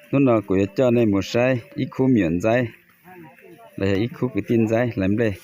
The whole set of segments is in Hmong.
Hnub no kuv yuav coj nej mus saib ib khub me nyuam ntxaib, los yog ib khub kwv tij ntxaib hlais nplej.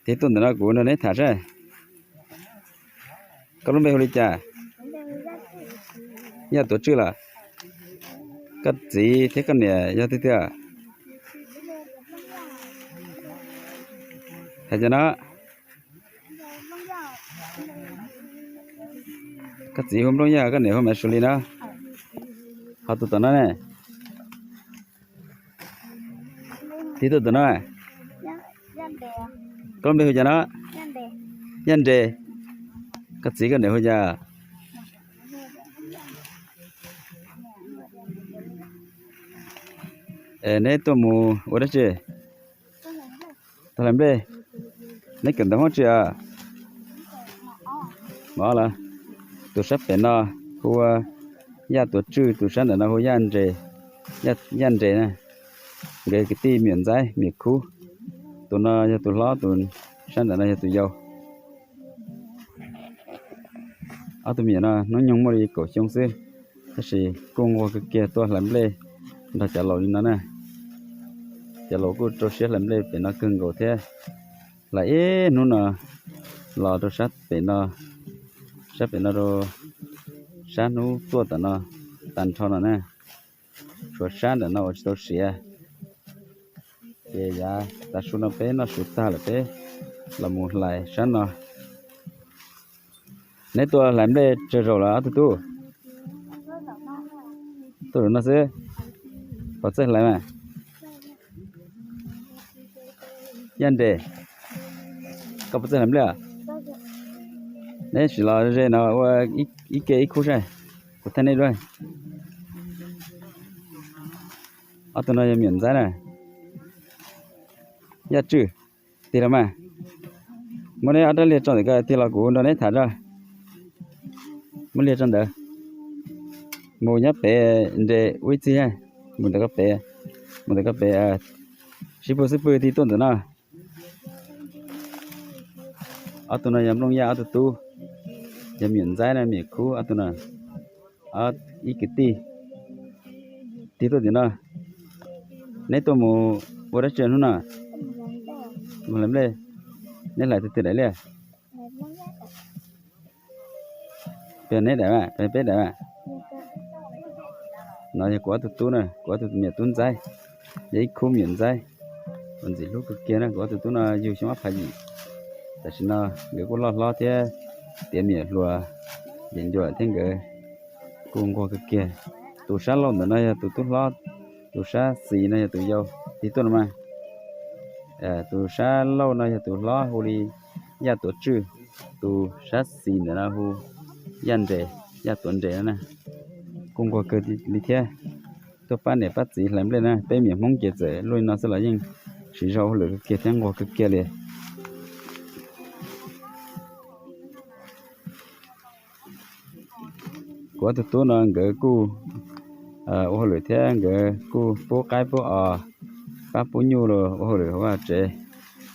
Tig tuaj ntawm no kuv nrog neb tham saib. Koj lub npe hu li cas? Yaj Tuam Tswj los? Koj txiv thiab koj niam yog twg twg? Hais cas no? Koj txiv hu Nplooj Yaj, koj niam hu Maiv Suav Lis no. Ho tus tom no ne? Tig tuaj tom no. Koj lub npe hu cas no? Yaj Nres. Koj txiv koj niam hu cas? Es neb tuaj mus ua dab tsi? Tuaj hlais nplej. Neb kawm ntawv Hmoob tsi os? Mov los. Tus sab pem no hu ua Yaj Tuam Tswj, tus sab ntawm no hu Yaj Nres, Yaj Nres na. Nkawd kwv tij me nyuam ntxaib me nyuam khub. Tus no yog tus hlob, tus sab ntawm no yog tus yau. Ob tug me nyuam no hnub nyoog muaj li kaum xyoo xwb, tab sis kuj nquag kawg kiag tuaj hlais nplej nrog cov laus li no na. Cov laus kuj rau siab hlais nplej pem no kawg nkaus thiab. Hlais ib hnub no los rau sab pem no, sab pem no rau sab hnub tuaj tom no tag nrho no na. Tshuav sab ntawm no uas tsis tau siav. Ces yav tav su no peb noj su tag lawm peb los mus hlais sab no. Neb tuaj hlais nplej tsawg zaus lawm ob tug tub? Tuaj zaum no xwb. Puas txawj hlais mas? Yaj Nres, koj puas txawj hlais nplej? Neb sim los ze no ua ib ke ib khub saib, kuv thaij nej duab. Ob tug no yog me nyuam ntxaib na. Yaj Tswj, tig los mas. Muab neb ob rab liag tso ntawm ko tig los kuv nrog neb tham tso. Muab liag tso ntawd. Mus nyob pem Nres ua ib txig, mus ntawm ko pem, mus ntawm ko pem, sib pug xwb pw tig tuaj ntawm no. Ob tug no yog Nplooj Yaj ob tug tub, yog me nyuam ntxaib na, me nyuam khub ob tug no. Ib kwv tij tig tuaj tim no. Neb tuaj mus ua dab tsi hnub no? Mus hlais nplej. Neb hlais twg twg daim liaj? Peb daim, peb daim. No yog kuv ob tug tub na, kuv ob tug me nyuam tub ntxaib, yog ib khub me nyuam ntxaib uas ntxim hlub kawg kiag na. Kuv ob tug tub no yug xyoo ob phav yim, tam sim no nkawd kuj loj hlob thiab tiav me nyuam hluas, yeem ncua thiab nkawd kuj nquag kawg kiag. Tus sab laug ntawm no yog tus tub hlob, tus sab xis no yog tus yau. Tig tuaj no mas. Tus sab laug no yog tus hlob hu li Yaj Tuam Tswj, tus sab xis ntawm no hu Yaj Nres, Yaj Tuam Nres no na. Kuj nquag kawg li thiab. Tuaj pab niam pab txiv hlais nplej na, peb me nyuam Hmoob ces txawm luaj li no xwb los yeej siv zog ua hauj lwm kawg kiag thiab nquag kawg kiag li. Kuv ob tug tub no nkawd kuj ua hauj lwm thiab nkawd kuj pub qaib pub os, pab pub nyuj los ua hauj lwm hauv vaj tsev,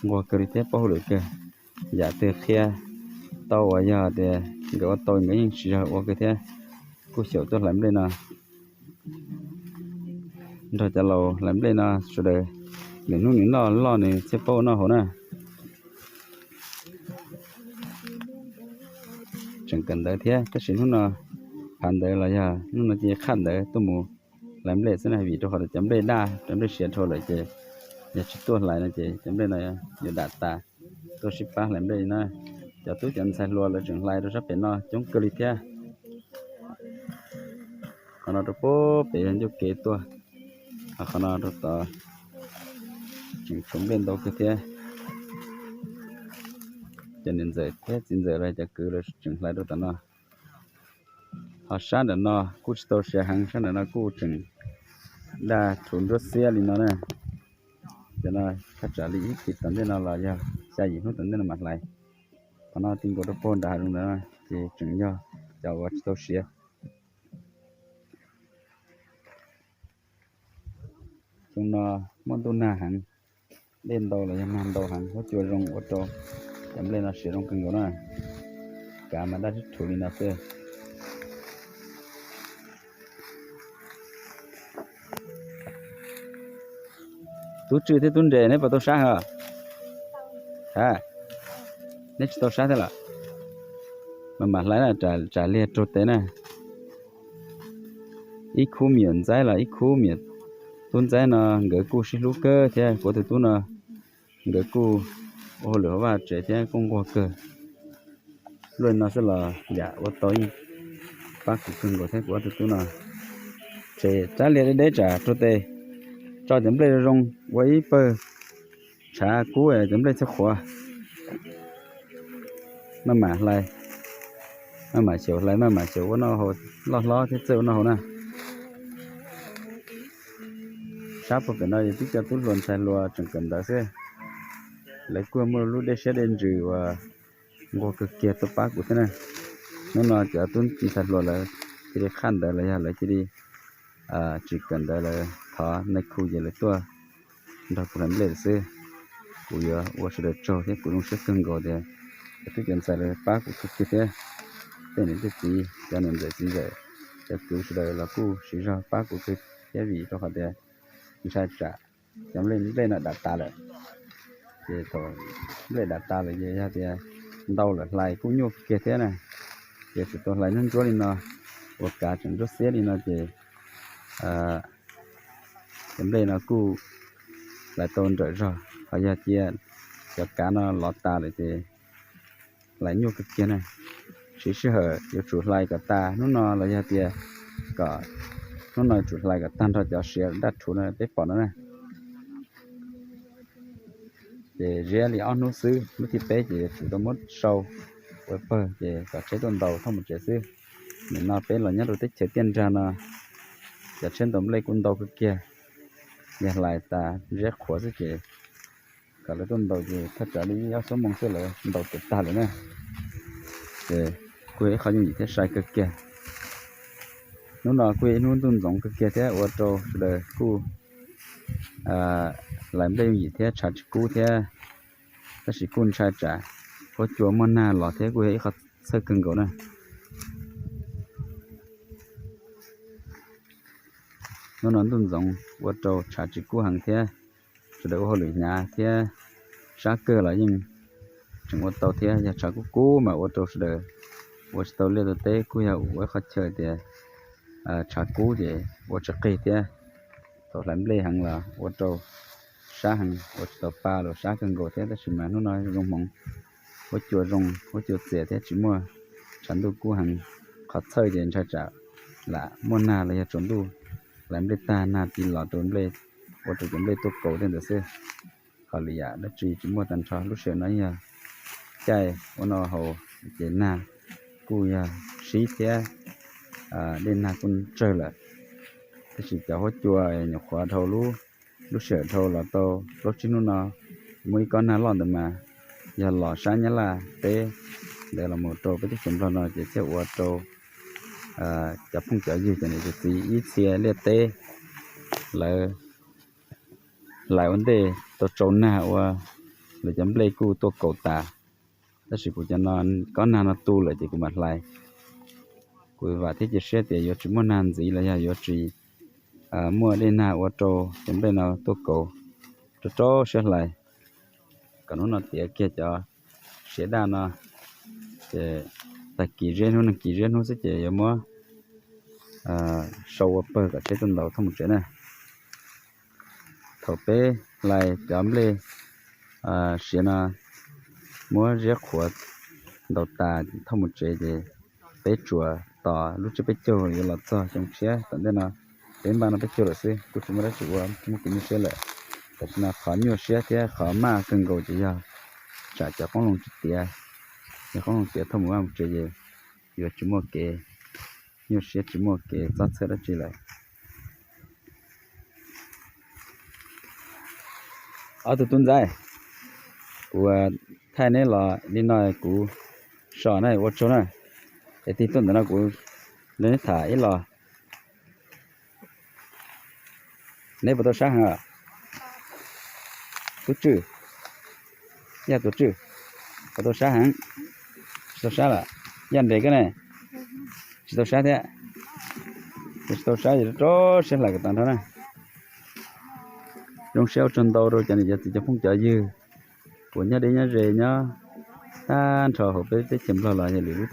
nquag kawg li thiab paub hauj lwm kawg. Yam twg qhia tau uas yog tias nkawd ua tau nkawd yeej siv zog ua kawg thiab. Kuj xyaum tuaj hlais nplej no nrog cov laus hlais nplej no sawv daws, nws hnub nws noj loj nws thiaj paub ua noj haus na. Tseem kawm ntawv thiab tab sis hnub no phav ntawv los yog hnub no cia li qhaj ntawv tuaj mus hlais nplej xwb na, vim rau qhov tias cov nplej daj, cov nplej siav dhau lawm ces yog tsis tuaj hlais no ces cov nplej no yuav dam tas. Tuaj sib pab hlais nplej li no, cov tub cov ntxhais hluas lawv tseem hlais rau sab pem no coob kawg li thiab. Qhov no rau pem yog ncauj kev tuaj, ho qhov no rau tod tseem tshuav nplej ntau kawg thiab. Cov niam ntxawm thiab txiv ntxawm los cov kwv lawv tseem hlais rau tom no. Ho sab nram no kuj tsis tau siav heev, sab nram no kuj tseem daj rhuv ntsuab xiab li no na. Cov no thaj tsam li ib hlis tom ntej no los yog xya yim hnub tom ntej no mam hlais. Qhov no ti nkaus rau puag nram hav zoov ntawd ces tseem yog cov uas tsis tau siav. Xyoo no muaj ntuj nag heev, dej ntau los yog nag ntau heev, huab cua zoo ua rau cov nplej no siav zoo kawg nkaus na. Kav mas daj sib rhuv li no xwb. Tub Tswj thiab Tub Nres neb puas tau sab heev? Ha, neb tsis tau sab thiab los? Maj mam hlais na, tsam liag raug tes na. Ib khub me nyuam ntxaib los ib khub me nyuam tub ntxaib no nkawd kuj sib hlub kawg thiab kuv tus tub no nkawd kuj ua hauj lwm hauv vaj tsev thiab kuj nquag kawg. Luaj li no xwb los yam ua tau yeej pab kuv kawg nkaus thiab kuv ob tug tub no. Tsam liag deb deb tsam raug tes, tso cov nplej zoo zoo ua ib pawg tshav kub cov nplej txhawj qhuav. Maj mam hlais, maj mam xyaum hlais, maj mam xyaum ua noj haus, loj hlob thiab txawj ua noj haus na. Sab puag pem no yog tib co tub hluas ntxhais hluas tseem kawm ntawv xwb. Lawv kuj muaj lub dej siab dej ntsws uas nquag kawg kiag tuaj pab kuv thiab na. Hnub no cov tub ntxhais hluas lawv cia li qhaj ntawv los yog lawv cia li tsis kawm ntawv lawv thov nais khu ces lawv tuaj nrog kuv hlais nplej lawm xwb. Kuv yuav ua sawv daws tsaug thiab kuv zoo siab kawg nkaus tias cov tub cov ntxhais lawv pab kuv kawg kiag thiab. Tej niam tej txiv, cov niam ntxawm txiv ntxawm, cov kwv sawv daws los kuj siv zog pab kuv kawg thiab vim rau qhov tias ntshai tsam cov nplej nplej no dam tas lawm. Ces thaum nplej dam tas lawm ces yog tias ntau lawm hlais kuj nyuaj kawg kiag thiab na. Ces tsuas tau hlais ntsuab ntsuab li no, ua kav tseem ntsuab xiab li no ces cov nplej no kuj hlais tau nrawm zog, ho yog tias cov kav no lov tas lawm ces hlais nyuaj kawg kiag na. Siv sij hawm yuav tsum hlais kom tas hnub no los yog tias kom hnub no yuav tsum hlais kom tag nrho cov siav daj rhuv no peb pom no na. Ces ziab li ob hnub xwb, hnub thib peb ces yuav tsum tau muab sau ua pawg ces kom tsheb tuaj ntaus thauj mus tsev xwb. Nim no peb los nyob rau teb chaws tiaj nrag no, cov tsheb ntaus nplej kuj ntau kawg kiag. Yog hlais tas ziab qhuav xwb ces kom lawv tuaj ntaus ces thaj tsam li ob xuab moos xwb lawv ntaus tiav tag lawm na. Ces kuj yog ib qho yooj yim thiab sai kawg kiag. Hnub no kuj yog ib hnub ntuj ntxoov kawg kiag thiab ua rau sawv daws kuj hlais nplej yooj yim thiab tshav tsis kub thiab, tab sis kuj ntshai tsam huab cua muaj nag los thiab kuj yog ib qho txhawj kawg nkaus na. Hnub no ntuj ntxoov ua rau tshav tsis kub heev thiab, sawv daws ua hauj lwm hnyav thiab sab kawg los yeej tseem ua tau thiab. Yog tshav kub kub mas ua rau sawv daws ua tsis tau liaj tau teb, kuj yog ua ib qhov chaw tias tshav kub ces ua tsis qig thiab. Thaum hlais nplej heev los ua rau sab heev, ua tsis tau pa los sab kawg nkaus thiab. Tab sis mas hnub no zoo hmoov, huab cua zoo, huab cua txias thiab tsis muaj tshav ntuj kub heev. Qhov txhawj ces ntshai tsam lam muaj nag los yog tsaus ntuj hlais nplej tag nag ti los rau nplej, ua rau cov nplej tuaj kaus tej ntawd xwb. Ho lwm yam dab tsi tsis muaj tag nrho. Lub sij hawm no yog caij ua noj haus ces nag kuj yog sib thiab, dej nag kuj tsawg lawm. Tab sis cov huab cua nyuam qhuav dhau lub, lub sij hawm dhau los tau plaub tsib hnub no, muaj ib kob nag loj ntawd mas yog los sab Nyab Laj teb ntawd los mus rau peb teb chaws Nplog no ces thiaj ua rau cov phooj cov ywg cov niam cov txiv ib txhia liaj teb lawv hlais ua ntej tau tsaus nag ua lawv cov nplej kuj tuaj kaus tas. Tab sis kuv cov no kob nag no tu lawm ces kuv mam hlais. Kuv vam thiab cia siab tias yuav tsis muaj nag ntxiv los yog yuav tsis muaj dej nag ua rau cov nplej no tuaj kaus, rau rau siab hlais kom hnub no tiav kiag cov siav daj no. Ces tag kis ziab hnub, nag kis ziab hnub xwb ces yuav muab sau ua pawg kom tsheb tuaj ntaus thauj mus tsev na. Thaum peb hlais cov nplej siav no muab ziab qhuav ntaus tas thauj mus tsev ces peb tsuas tos lub tsiab peb caug yuav los txog xyoo tshiab tom ntej no. Peb npaj noj peb caug lawm xwb, kuj tsis muaj dab tsi ua, muaj kev nyuaj siab lawm. Tam sim no qhov nyuaj siab thiab qhov maj kawg nkaus ces yog tsam cov qoob loo tsis tiav, yog qoob loo tiav thauj mus vaj mus tsev ces yuav tsis muaj kev nyuaj siab, tsis muaj kev txob txhawj dab tsi lawm. Ob tug tub ntxhais, kuv thaij neb los li no kuv so na, ua tsaug na. Es tig tuaj ntawm no kuv nrog neb tham ib los. Neb puas tau sab heev? Tub Tswj, yog Tub Tswj, puas tau sab heev? Tsis tau sab lawm. Yog Nres koj ne? Tsis tau sab thiab. Yog tsis tau sab ces rau siab hlais kom tag nrho na. Zoo siab ua tsaug ntau rau cov niam cov txiv cov phooj cov ywg uas nyob deb nyob ze nyob tag nrho hauv peb teb chaws Nplog los yog lwm lub